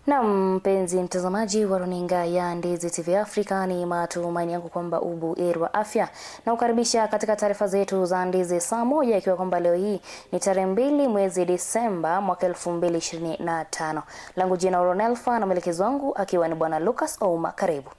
Na mpenzi mtazamaji wa runinga ya Ndizi TV Afrika, ni matumaini yangu kwamba ubuheri wa afya na kukaribisha katika taarifa zetu za Ndizi saa moja, ikiwa kwamba leo hii ni tarehe 2 mwezi Disemba mwaka 2025. Langu jina Ronelfa na mwelekezi wangu akiwa ni Bwana Lucas Ouma. Karibu.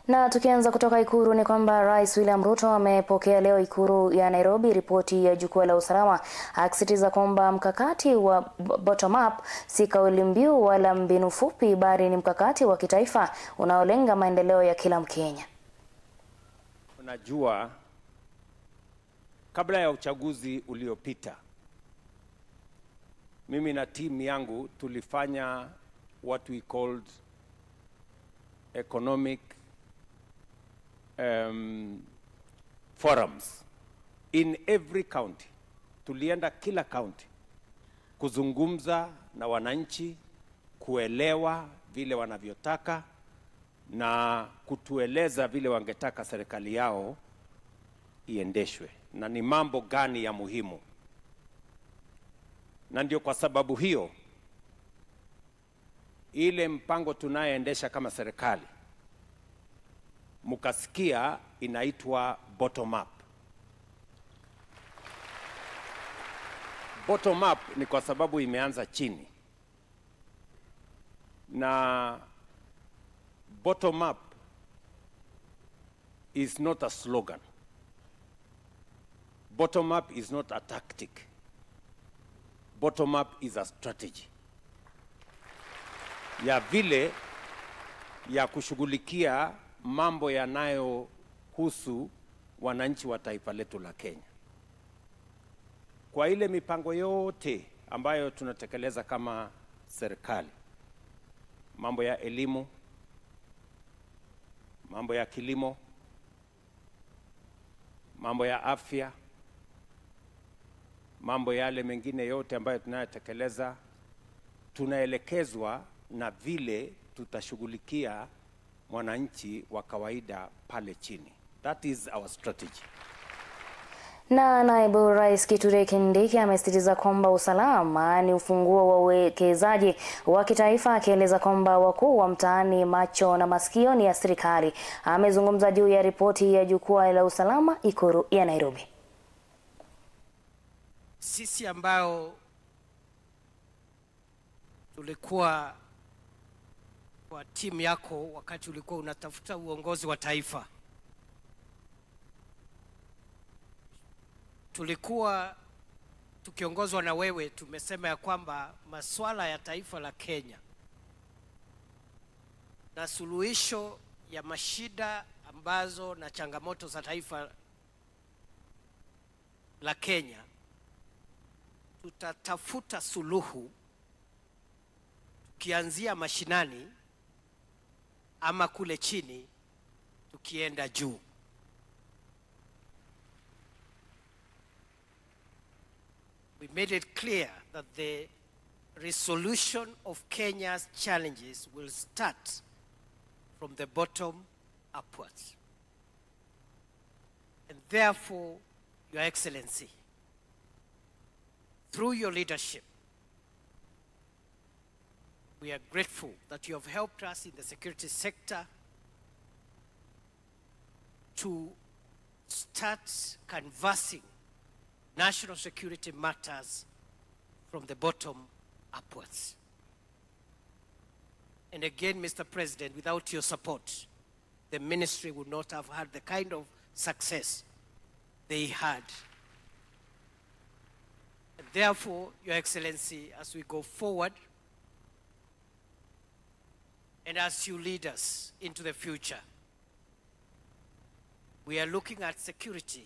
Na tukianza kutoka Ikuru ni kwamba Rais William Ruto amepokea leo Ikuru ya Nairobi ripoti ya jukwaa la usalama, akisisitiza kwamba mkakati wa bottom up si kauli mbiu wala mbinu fupi, bali ni mkakati wa kitaifa unaolenga maendeleo ya kila Mkenya. Unajua, kabla ya uchaguzi uliopita, mimi na timu yangu tulifanya what we called economic forums in every county. Tulienda kila county kuzungumza na wananchi, kuelewa vile wanavyotaka na kutueleza vile wangetaka serikali yao iendeshwe na ni mambo gani ya muhimu. Na ndio kwa sababu hiyo ile mpango tunayoendesha kama serikali mukasikia inaitwa bottom up. Bottom up ni kwa sababu imeanza chini. Na bottom up is not a slogan. Bottom up is not a tactic. Bottom up is a strategy ya vile ya kushughulikia mambo yanayohusu wananchi wa taifa letu la Kenya. Kwa ile mipango yote ambayo tunatekeleza kama serikali, mambo ya elimu, mambo ya kilimo, mambo ya afya, mambo yale mengine yote ambayo tunayotekeleza, tunaelekezwa na vile tutashughulikia mwananchi wa kawaida pale chini. That is our strategy. Na naibu Rais Kithure Kindiki amesisitiza kwamba usalama ni ufunguo wa uwekezaji wa kitaifa, akieleza kwamba wakuu wa mtaani macho na masikio ni ya serikali. Amezungumza juu ya ripoti ya jukwaa la usalama Ikuru ya Nairobi. Sisi ambao tulikuwa kwa timu yako wakati ulikuwa unatafuta uongozi wa taifa, tulikuwa tukiongozwa na wewe, tumesema ya kwamba masuala ya taifa la Kenya na suluhisho ya mashida ambazo na changamoto za taifa la Kenya, tutatafuta suluhu tukianzia mashinani ama kule chini tukienda juu. We made it clear that the resolution of Kenya's challenges will start from the bottom upwards. And therefore, Your Excellency, through your leadership, we are grateful that you have helped us in the security sector to start canvassing national security matters from the bottom upwards. And again, Mr. President, without your support, the ministry would not have had the kind of success they had. And therefore, Your Excellency, as we go forward, and as you lead us into the future, we are looking at security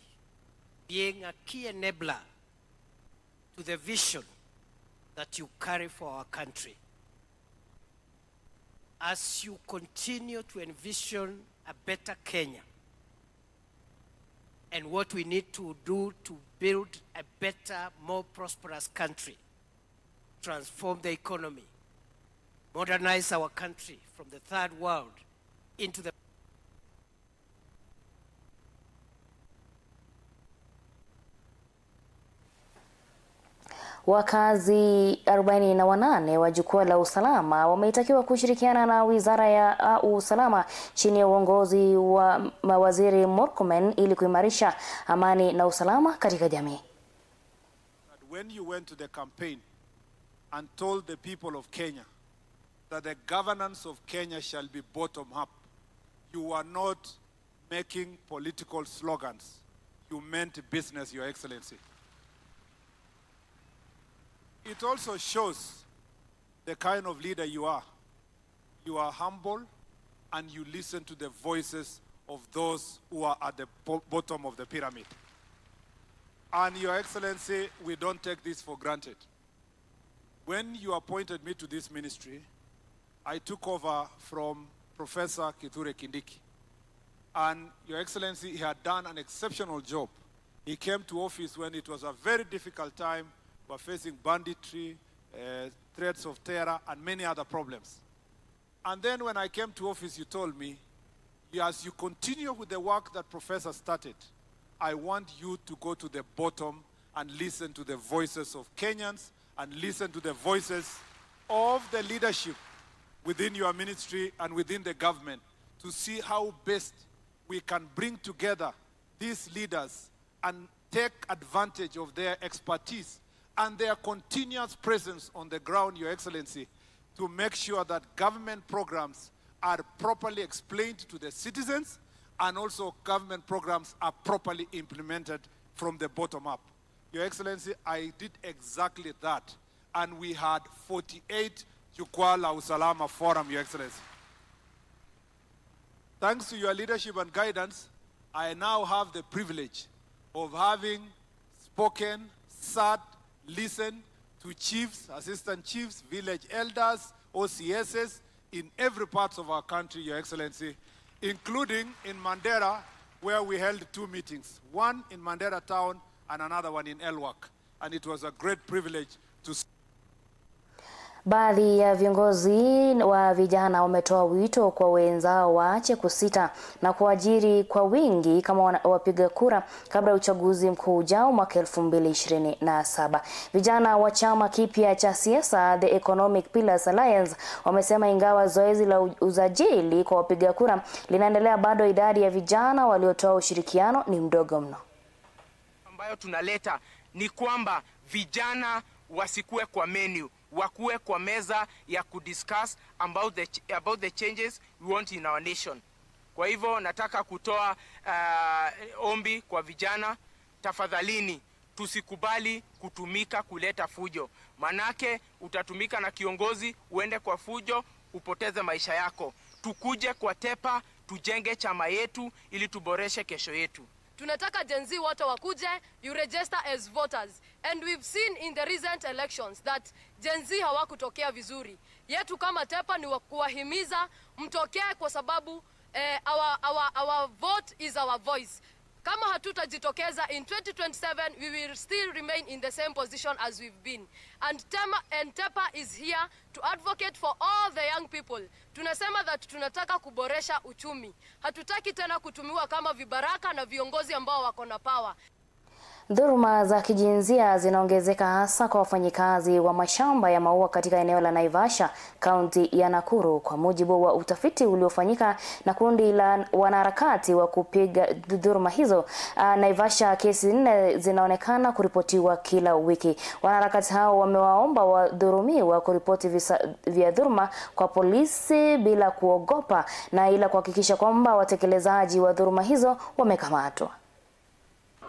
being a key enabler to the vision that you carry for our country. As you continue to envision a better Kenya and what we need to do to build a better, more prosperous country, transform the economy, modernize our country from the third world into the Wakazi 48 wa Jukwaa la Usalama wametakiwa kushirikiana na Wizara ya Usalama chini ya uongozi wa Waziri Murkomen ili kuimarisha amani na usalama katika jamii. When you went to the campaign and told the people of Kenya that the governance of Kenya shall be bottom up, you were not making political slogans. You meant business, Your Excellency. It also shows the kind of leader you are. You are humble and you listen to the voices of those who are at the bottom of the pyramid. And Your Excellency, we don't take this for granted. When you appointed me to this ministry, I took over from Professor Kithure Kindiki. And Your Excellency, he had done an exceptional job. He came to office when it was a very difficult time. We were facing banditry, threats of terror, and many other problems. And then when I came to office, you told me, as you continue with the work that Professor started, I want you to go to the bottom and listen to the voices of Kenyans and listen to the voices of the leadership within your ministry and within the government to see how best we can bring together these leaders and take advantage of their expertise and their continuous presence on the ground, Your Excellency, to make sure that government programs are properly explained to the citizens and also government programs are properly implemented from the bottom up. Your Excellency, I did exactly that. And we had 48 Jukwaa la Usalama Forum, Your Excellency. Thanks to your leadership and guidance, I now have the privilege of having spoken, sat, listened to chiefs, assistant chiefs, village elders, OCSs in every part of our country, Your Excellency, including in Mandera, where we held 2 meetings, one in Mandera town and another one in Elwak. And it was a great privilege to. Baadhi ya viongozi wa vijana wametoa wito kwa wenzao waache kusita na kuajiri kwa wingi kama wapiga kura kabla ya uchaguzi mkuu ujao mwaka 2027. Vijana wa chama kipya cha siasa The Economic Pillars Alliance wamesema ingawa zoezi la usajili kwa wapiga kura linaendelea, bado idadi ya vijana waliotoa ushirikiano ni mdogo mno. Ambayo tunaleta ni kwamba vijana wasikue kwa menu, wakuwe kwa meza ya kudiscuss about the changes we want in our nation. Kwa hivyo nataka kutoa ombi kwa vijana, tafadhalini tusikubali kutumika kuleta fujo. Manake utatumika na kiongozi uende kwa fujo upoteze maisha yako. Tukuje kwa tepa, tujenge chama yetu ili tuboreshe kesho yetu. Tunataka Gen Z wote wakuje, you register as voters. And we've seen in the recent elections that Gen Z hawakutokea vizuri. Yetu kama TEPA ni kuwahimiza mtokee kwa sababu our vote is our voice. Kama hatutajitokeza in 2027, we will still remain in the same position as we've been. And TEPA is here to advocate for all the young people. Tunasema that tunataka kuboresha uchumi. Hatutaki tena kutumiwa kama vibaraka na viongozi ambao wako na power. Dhuluma za kijinsia zinaongezeka hasa kwa wafanyikazi wa mashamba ya maua katika eneo la Naivasha, kaunti ya Nakuru, kwa mujibu wa utafiti uliofanyika na kundi la wanaharakati wa kupiga dhuluma hizo. Naivasha, kesi 4 zinaonekana kuripotiwa kila wiki. Wanaharakati hao wamewaomba wadhulumiwa kuripoti visa vya dhuluma kwa polisi bila kuogopa, na ila kuhakikisha kwamba watekelezaji wa dhuluma hizo wamekamatwa.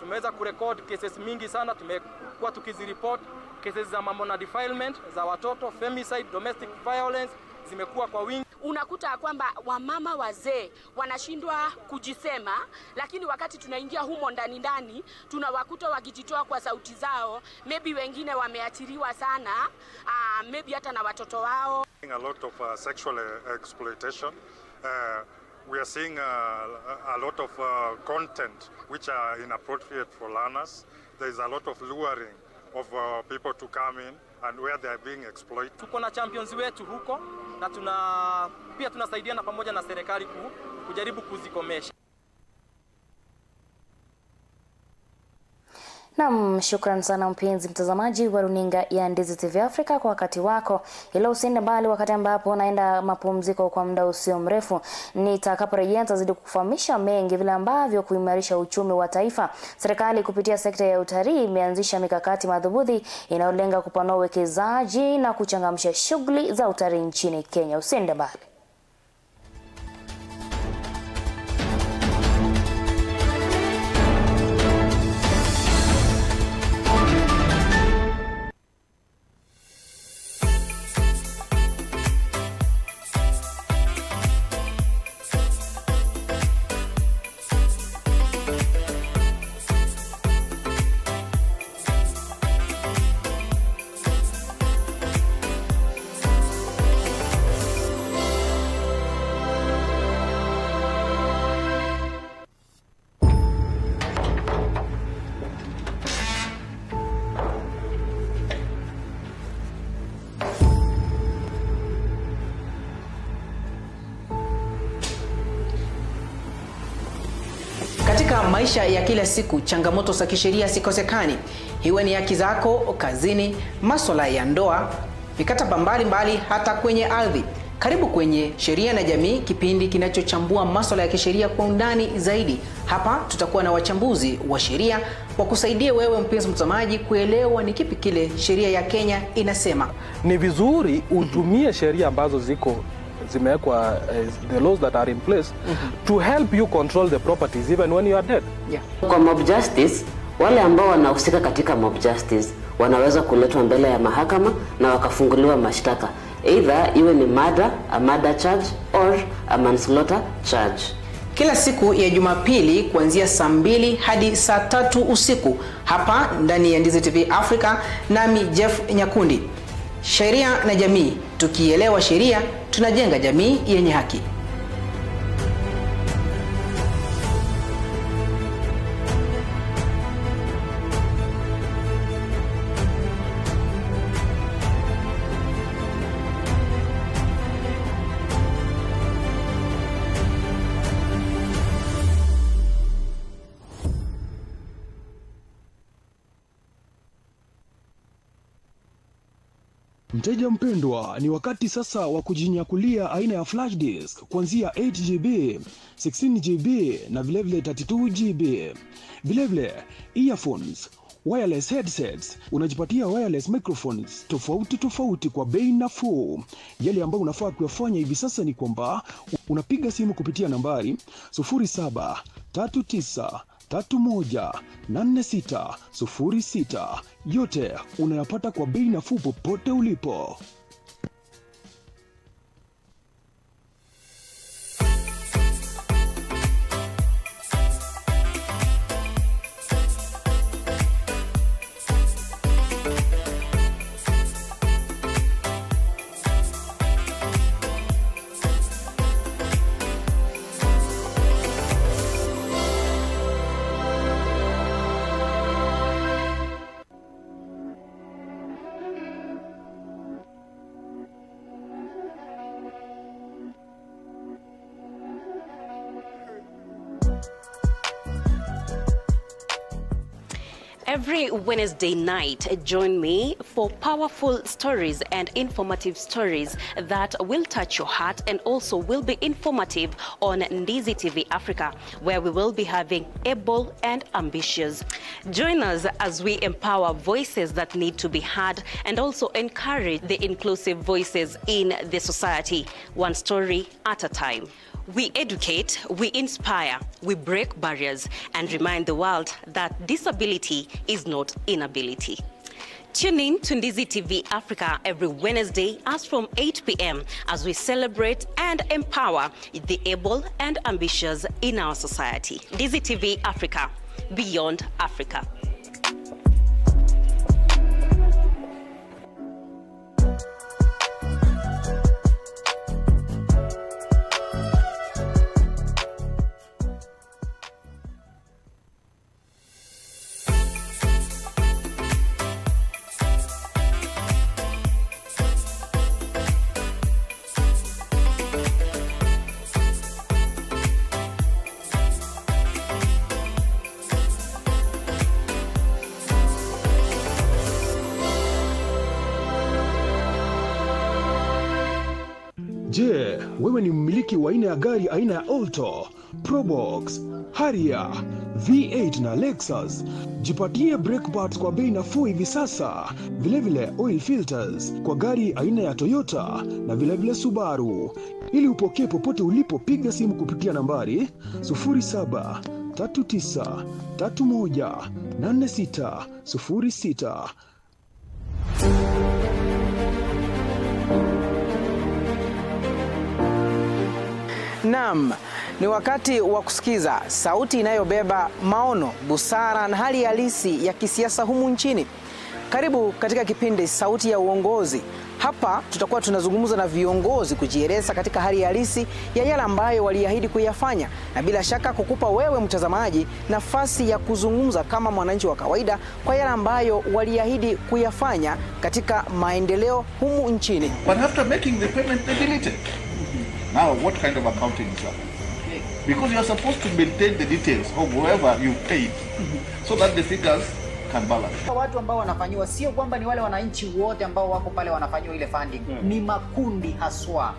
Tumeweza kurecord cases mingi sana, tumekuwa tukizireport cases za mambo na defilement za watoto, femicide, domestic violence zimekuwa kwa wingi. Unakuta kwamba wamama wazee wanashindwa kujisema, lakini wakati tunaingia humo ndani ndani tunawakuta wakijitoa kwa sauti zao. Maybe wengine wameathiriwa sana, maybe hata na watoto wao. A lot of sexual exploitation. We are seeing a lot of content which are inappropriate for learners. There is a lot of luring of people to come in and where they are being exploited. Tuko na champions wetu huko na pia tunasaidiana pamoja na serikali kujaribu kuzikomesha. Naam, shukran sana mpenzi mtazamaji wa runinga ya Ndizi TV Africa kwa wakati wako. Ila usiende mbali wakati ambapo naenda mapumziko kwa muda usio mrefu. Nitakaporejea nitazidi kukufahamisha mengi vile ambavyo kuimarisha uchumi wa taifa. Serikali kupitia sekta ya utalii imeanzisha mikakati madhubuti inayolenga kupanua uwekezaji na kuchangamsha shughuli za utalii nchini Kenya. Usiende mbali. Katika maisha ya kila siku, changamoto za kisheria sikosekani. Iwe ni haki zako kazini, masuala ya ndoa, mikataba mbalimbali, hata kwenye ardhi. Karibu kwenye Sheria na Jamii, kipindi kinachochambua masuala ya kisheria kwa undani zaidi. Hapa tutakuwa na wachambuzi wa sheria wakusaidie wewe mpenzi mtazamaji kuelewa ni kipi kile sheria ya Kenya inasema. Ni vizuri utumie sheria ambazo ziko zimewekwa, the laws that are in place to help you control the properties even when you are dead. Kwa mob justice, wale ambao wanahusika katika mob justice wanaweza kuletwa mbele ya mahakama na wakafunguliwa mashtaka, either iwe ni murder, a murder charge or a manslaughter charge. Kila siku ya Jumapili kuanzia saa 2 hadi saa 3 usiku hapa ndani ya Ndizi TV Africa, nami Jeff Nyakundi. Sheria na Jamii, tukielewa sheria tunajenga jamii yenye haki. Mteja mpendwa, ni wakati sasa wa kujinyakulia aina ya flash disk kuanzia 8GB, 16GB na vilevile 32GB. Vilevile earphones, wireless headsets, unajipatia wireless microphones tofauti tofauti kwa bei nafuu. Yale ambayo unafaa kuyafanya hivi sasa ni kwamba unapiga simu kupitia nambari 0739 318606. Yote unayapata kwa bei nafuu popote ulipo. Every Wednesday night, join me for powerful stories and informative stories that will touch your heart and also will be informative on Ndizi TV Africa, where we will be having able and ambitious. Join us as we empower voices that need to be heard and also encourage the inclusive voices in the society, one story at a time. We educate, we inspire, we break barriers and remind the world that disability is not inability. Tune in to Ndizi TV Africa every Wednesday as from 8 p.m. as we celebrate and empower the able and ambitious in our society. Ndizi TV Africa, beyond Africa. Je, wewe ni mmiliki wa aina ya gari aina ya Alto, Probox, Harrier, V8 na Lexus? Jipatie brake parts kwa bei nafuu hivi sasa. Vilevile oil filters kwa gari aina ya Toyota na vilevile Subaru. Ili upokee popote ulipo, piga simu kupitia nambari 07 39 31 86 06. Naam, ni wakati wa kusikiza sauti inayobeba maono, busara na hali halisi ya kisiasa humu nchini. Karibu katika kipindi Sauti ya Uongozi. Hapa tutakuwa tunazungumza na viongozi kujieleza katika hali halisi ya yale ambayo waliahidi kuyafanya, na bila shaka kukupa wewe mtazamaji nafasi ya kuzungumza kama mwananchi wa kawaida kwa yale ambayo waliahidi kuyafanya katika maendeleo humu nchini. But after making the payment, they delete it. Now, what kind of accounting is that? Because you are supposed to maintain the details of whoever you paid so that the figures can balance. Watu ambao wanafanyiwa sio kwamba ni wale wananchi wote ambao wako pale wanafanyiwa ile funding, ni makundi haswa,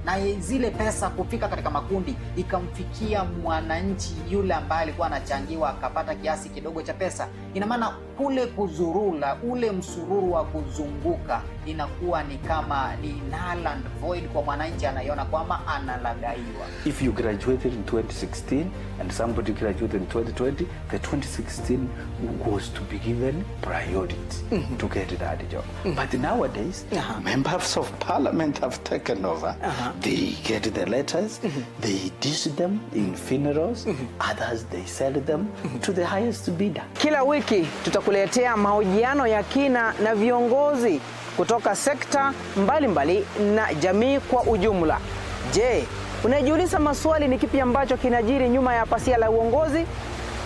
na zile pesa kufika katika makundi ikamfikia mwananchi yule ambaye alikuwa anachangiwa akapata kiasi kidogo cha pesa. Ina maana kule kuzurula, ule msururu wa kuzunguka inakuwa ni kama ni null and void kwa mwananchi, anaiona kwamba analagaiwa. If you graduated in 2016 and somebody graduated in 2020, the 2016 was to be given priority to get that job. But nowadays, members of parliament have taken over. They get the letters, they dish them in funerals, others they sell them to the highest bidder. Kila wiki tutakuletea mahojiano ya kina na viongozi kutoka sekta mbalimbali na jamii kwa ujumla. Je, unajiuliza maswali ni kipi ambacho kinajiri nyuma ya pasia la uongozi?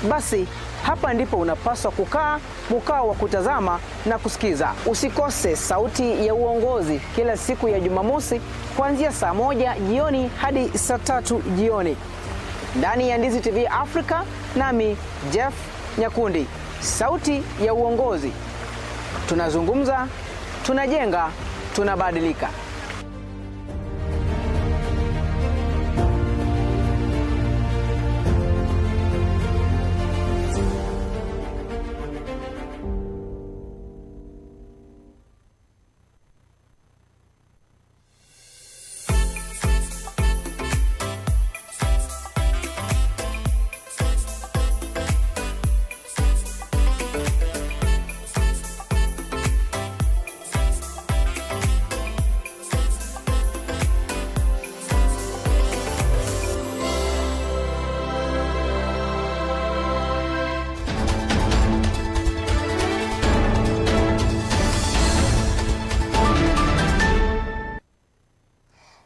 Basi hapa ndipo unapaswa kukaa mkao wa kutazama na kusikiza. Usikose Sauti ya Uongozi kila siku ya Jumamosi kuanzia saa 1 jioni hadi saa 3 jioni ndani ya Ndizi TV Africa, nami Jeff Nyakundi. Sauti ya Uongozi, tunazungumza, tunajenga, tunabadilika.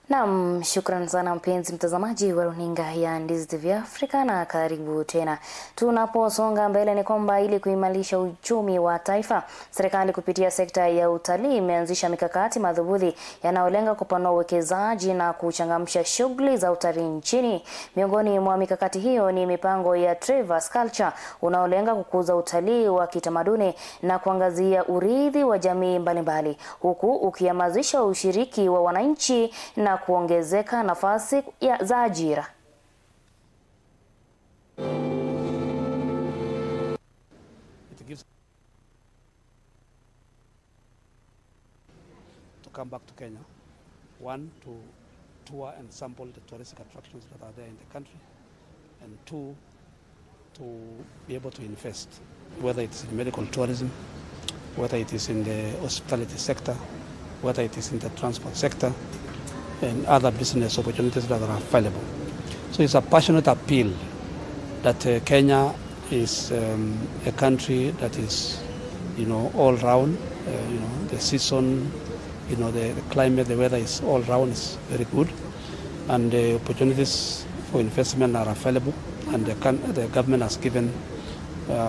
Naam, shukran sana mpenzi mtazamaji wa runinga ya Ndizi TV Africa na karibu tena. Tunaposonga mbele ni kwamba ili kuimarisha uchumi wa taifa, serikali kupitia sekta ya utalii imeanzisha mikakati madhubuti yanayolenga kupanua uwekezaji na kuchangamsha shughuli za utalii nchini. Miongoni mwa mikakati hiyo ni mipango ya Traverse Culture unaolenga kukuza utalii wa kitamaduni na kuangazia urithi wa jamii mbalimbali, huku ukihamasisha ushiriki wa wananchi na kuongezeka nafasi za ajira. It gives to come back to Kenya, one, to tour and sample the touristic attractions that are there in the country, and two, to be able to invest, whether it's in medical tourism, whether it is in the hospitality sector, whether it is in the transport sector, and other business opportunities that are available. So it's a passionate appeal that Kenya is a country that is, all round. The season, the climate, the weather is all round, is very good, and the opportunities for investment are available, and the government has given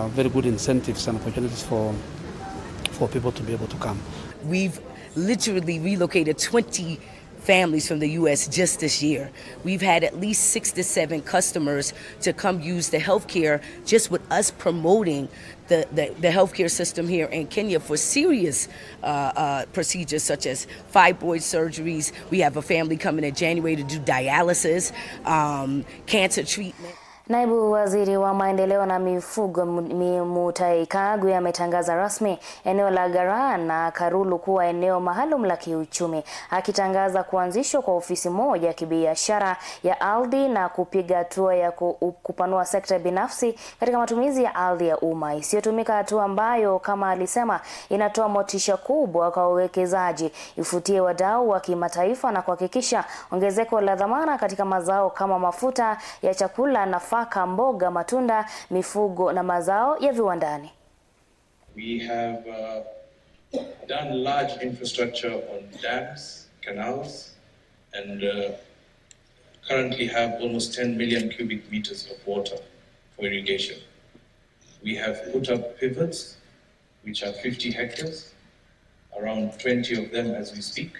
very good incentives and opportunities for people to be able to come. We've literally relocated 20 families from the U.S. just this year. We've had at least 6 to 7 customers to come use the healthcare just with us promoting the healthcare system here in Kenya for serious procedures such as fibroid surgeries. We have a family coming in January to do dialysis, cancer treatment. Naibu Waziri wa Maendeleo na Mifugo Mutahi Kagwe ametangaza rasmi eneo la Garaa na Karulu kuwa eneo maalum la kiuchumi, akitangaza kuanzishwa kwa ofisi moja ya kibiashara ya ardhi na kupiga hatua ya kupanua sekta binafsi katika matumizi ya ardhi ya umma isiyotumika, hatua ambayo kama alisema inatoa motisha kubwa kwa wawekezaji, ifutie wadau wa kimataifa na kuhakikisha ongezeko la dhamana katika mazao kama mafuta ya chakula, nafaka, mboga, matunda, mifugo na mazao ya viwandani. We have done large infrastructure on dams, canals, and currently have almost 10 million cubic meters of water for irrigation. We have put up pivots, which are 50 hectares, around 20 of them as we speak.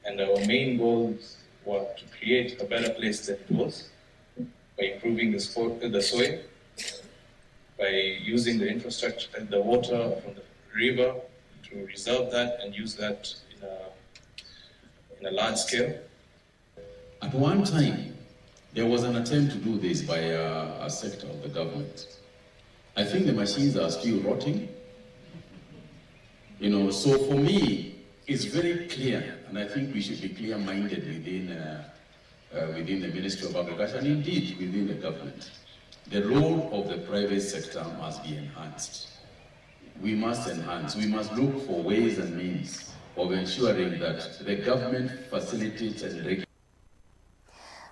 And our main goals were to create a better place than it was, by improving the soil, by using the infrastructure and the water from the river to reserve that and use that in a large scale. At one time, there was an attempt to do this by a sector of the government. I think the machines are still rotting. You know, so for me, it's very clear, and I think we should be clear-minded within the Ministry of Agriculture and indeed within the government. The role of the private sector must be enhanced. We must enhance, we must look for ways and means of ensuring that the government facilitates and regulates.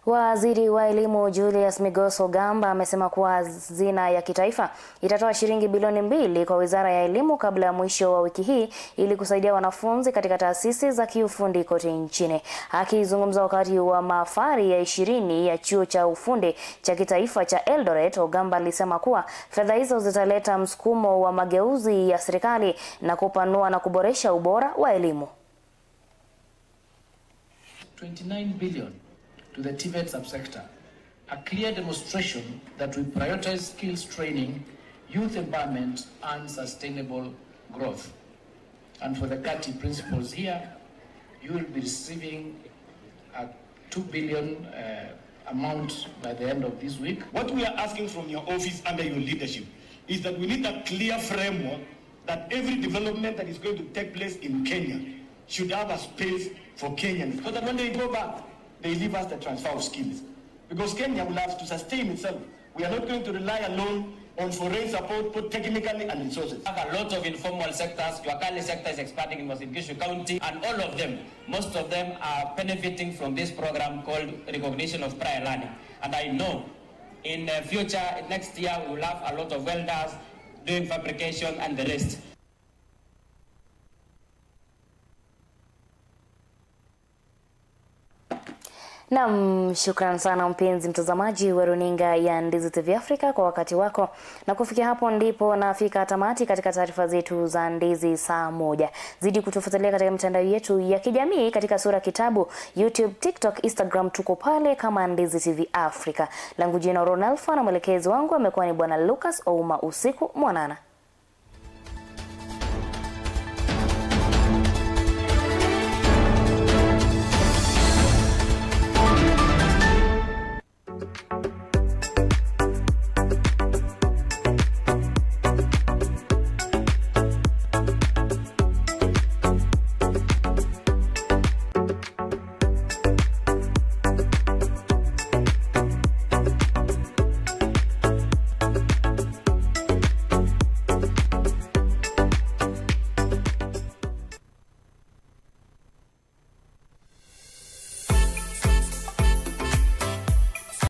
Waziri wa Elimu Julius Migos Ogamba amesema kuwa hazina ya kitaifa itatoa shilingi bilioni 2 kwa Wizara ya Elimu kabla ya mwisho wa wiki hii ili kusaidia wanafunzi katika taasisi za kiufundi kote nchini. Akizungumza wakati wa mahafali ya 20 ya chuo cha ufundi cha kitaifa cha Eldoret, Ogamba alisema kuwa fedha hizo zitaleta msukumo wa mageuzi ya serikali na kupanua na kuboresha ubora wa elimu. 29 billion to the TVET subsector, a clear demonstration that we prioritize skills training, youth empowerment, and sustainable growth. And for the CATI principals here, you will be receiving a 2 billion amount by the end of this week. What we are asking from your office under your leadership is that we need a clear framework that every development that is going to take place in Kenya should have a space for Kenyans, so that when they go back, they leave us the transfer of skills. Because Kenya will have to sustain itself. We are not going to rely alone on foreign support, both technically and resources. We have a lot of informal sectors. Juakali sector is expanding in Uasin Gishu County, and all of them, most of them are benefiting from this program called Recognition of Prior Learning. And I know in the future, next year, we will have a lot of welders doing fabrication and the rest. Naam, shukran sana mpenzi mtazamaji wa runinga ya Ndizi TV Africa kwa wakati wako. Na kufikia hapo ndipo nafika tamati katika taarifa zetu za Ndizi saa 1. Zidi kutufuatilia katika mitandao yetu ya kijamii katika sura kitabu, YouTube, TikTok, Instagram, tuko pale kama Ndizi TV Africa. Langu jina Ronalfa na mwelekezi wangu amekuwa ni Bwana Lucas Ouma. Usiku mwanana.